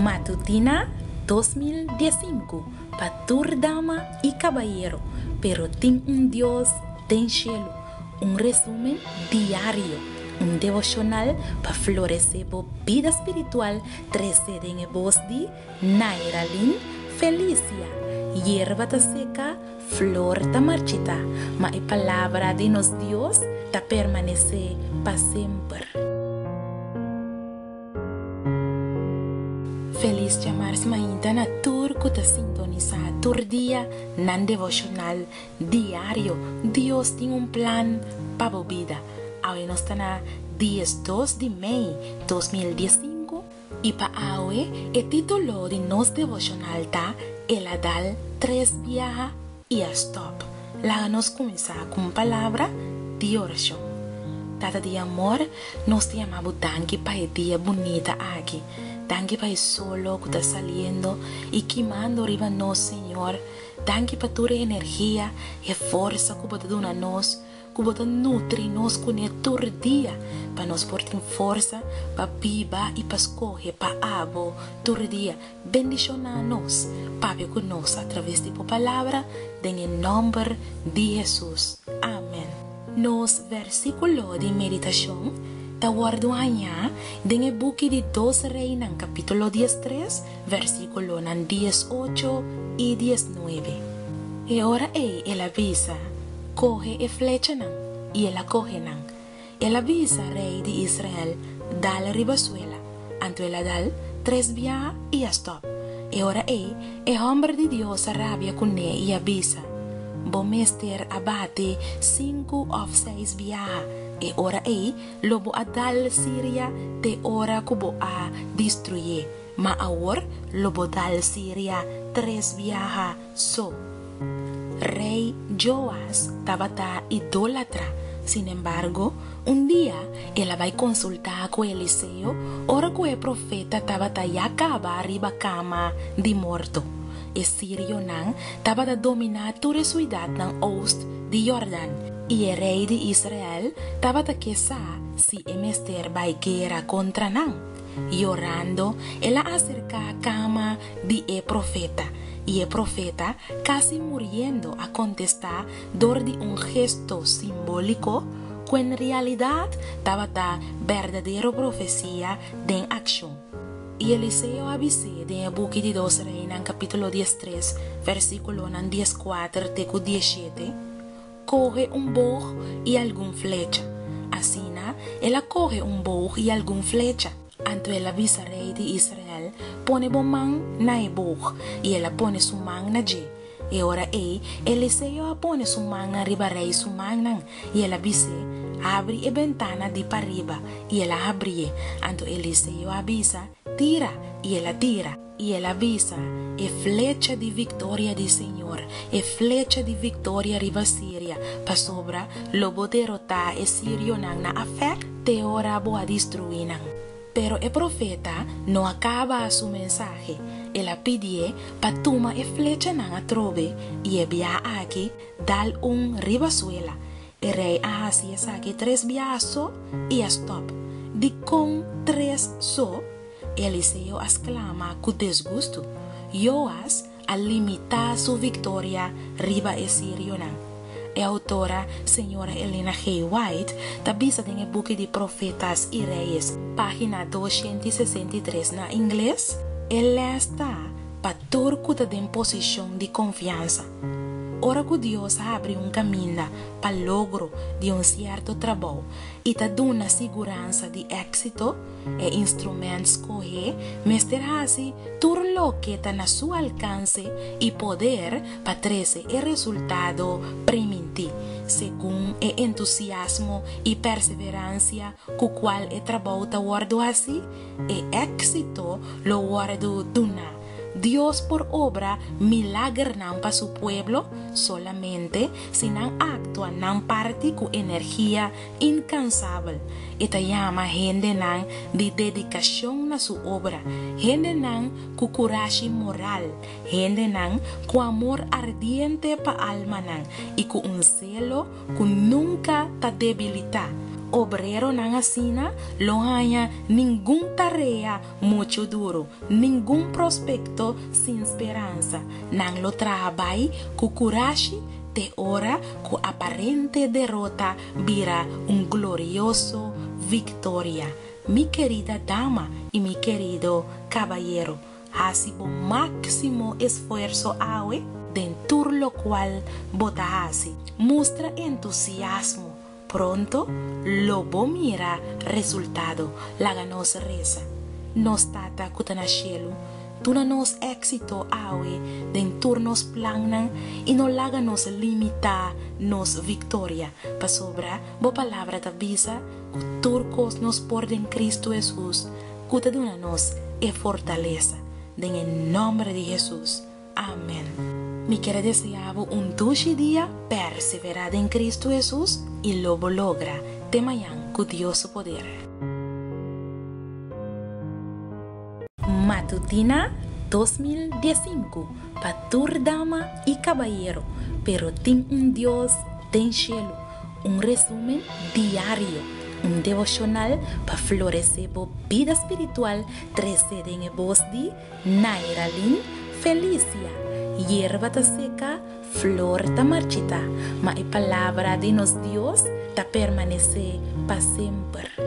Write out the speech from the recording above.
Matutina 2015 pa tur dama i kabayero, pero tin un Dios den shelu. Un resumen diario, un devoshonal pa floresé bo bida spiritual trese den e bos di Nairalyn Felicia. Yerba ta seka, flor ta marchitá, ma e palabra di nos Dios ta permanesé pa semper. Felis djamars mainta na tur ku ta sintonisá tur dia nan devoshonal diario. Dios tin un plan pa bo bida. Awe nos ta na 12 di mei 2015 i pa awe e título di nos devoshonal ta El a dal tres biaha i a stòp. Laga nos kuminsá ku un palabra di orashon. Tata di amor, nos ta yama bo danki pa e dia bunita aki. Danki pa e solo ku ta saliendo i kimando riba nos, Señor. Danki pa tur e energia, e forsa ku bo ta duna nos. Ku bo ta nutri nos kuné tur dia pa nos por tin forsa pa biba i pa skohe pa abo tur dia. Bendishoná nos, papia ku nos atraves di bo Palabra, den e nòmber di Hesus. Amèn. Nos vèrsikulo di meditashon ta wòrdu hañá den e buki di Dos Reinan kapítulo 13, vèrsikulonan 18 i 19. E ora ei el a bisa, Kohe e flechanan, i el a kohe nan. El a bisa rei di Israel, Dal riba suela. Anto el a dal tres biaha i a stòp. E ora ei, e hòmber di Dios a rabia kuné i a bisa, Bo mester a bati sinku òf seis biaha. E ora ei, lo bo a dal Siria te ora ku bo a destruyé, ma awor lo bo dal Siria tres biaha so. Rei Joas tabata idólatra. Sin embargo, un dia el a bai konsultá ku Eliseo ora ku e profeta tabata ya kaba riba kama di morto. E sirionan tabata dominá tur e suidatnan oost di Yordan, i e rei di Israel tabata ke sa si e mester bai guera kontra nan. Yorando, el a aserká kama di e profeta, i e profeta, kasi muriendo, a kontestá dor di un gesto simbóliko ku en realidat tabata berdadero profesia den akshon. I Eliseo a bis'é den e buki di Dos Reinan kapítulo 13, versíkulonan 14 te ku 17, Kohe un boog i algun flecha. Asina, el a kohe un boog i algun flecha. Anto el a bisa rei di Israel, Pone bo man na e boog. I el a pone su man na dje. E ora ei, Eliseo a pone su mannan riba rei su mannan, i el a bis'é, Habri e bentana di pariba. I el a habrié. Anto Eliseo a bisa, Tira! I el a tira. I el a bisa, E flecha di viktoria di señor, e flecha di viktoria riba Siria, pasobra lo bo derotá e sirionan na Afek te ora bo a destruí nan. Pero e profeta no a kaba su mensahe. El a pidié pa tuma e flechanan atrobe i e biaha aki dal un riba suela. E rei a hasi esaki tres biaha so i a stòp. Dikon tres so? Eliseo a sklama ku desgustu. Joas a limitá su viktoria riba e sirionan. E outora, señora Elena G. White, ta bisa den e buki di Profetas i Reyes, página 263 na ingles, E lès ta pa tur ku ta den posishon di konfiansa. Ora ku Dios habri un kaminda pa logro di un sierto trabou i ta duna siguransa di éksito, E instrument skohé mester hasi tur loke ta na su alkanse i poder pa trese e resultado primintí, segun e entusiasmo i perseveransia ku kual e trabou ta wòrdu hasi, e éksito lo wòrdu duná. Dios por obra milagernan pa su pueblo solamente si nan aktua nan parti ku energia inkansabel. E ta yama hendenan di dedikashon na su obra, hendenan ku kurashi moral, hendenan ku amor ardiente pa almanan i ku un zelo ku nunka ta debilitá. Obreronan asina lo haña ningun tarea muchu duru, ningun prospekto sin speransa. Nan lo traha bai ku kurashi te ora ku aparente derota bira un glorioso viktoria. Mi kerida dama i mi kerido kabayero, hasi bo máksimo esfuerso awe den tur lokual bo ta hasi. Mustra entusiasmo. Pronto lo bo mira resultado. Laga nos resa. Nos Tata ku ta na shelu, duna nos éksito awe den tur nos plannan i no laga nos limitá nos viktoria, pasobra bo Palabra ta bisa ku tur kos nos por den Kristu Hesus ku ta duna nos e fortalesa. Den e nòmber di Hesus. Amen. Mi kier a desea bo un dushi dia, persevera den Cristo Jesus y lo bo logra. Te mañan cu Dios su poder. Matutina 2015 pa tur dama y cabayero, pero tin un Dios den cielo. Un resumen diario, un devocional pa florece bo bida spiritual trece den e bos di Nairalyn Felicia, Yerba ta seka, flor ta marchitá, ma e palabra di nos Dios ta permanesé pa semper.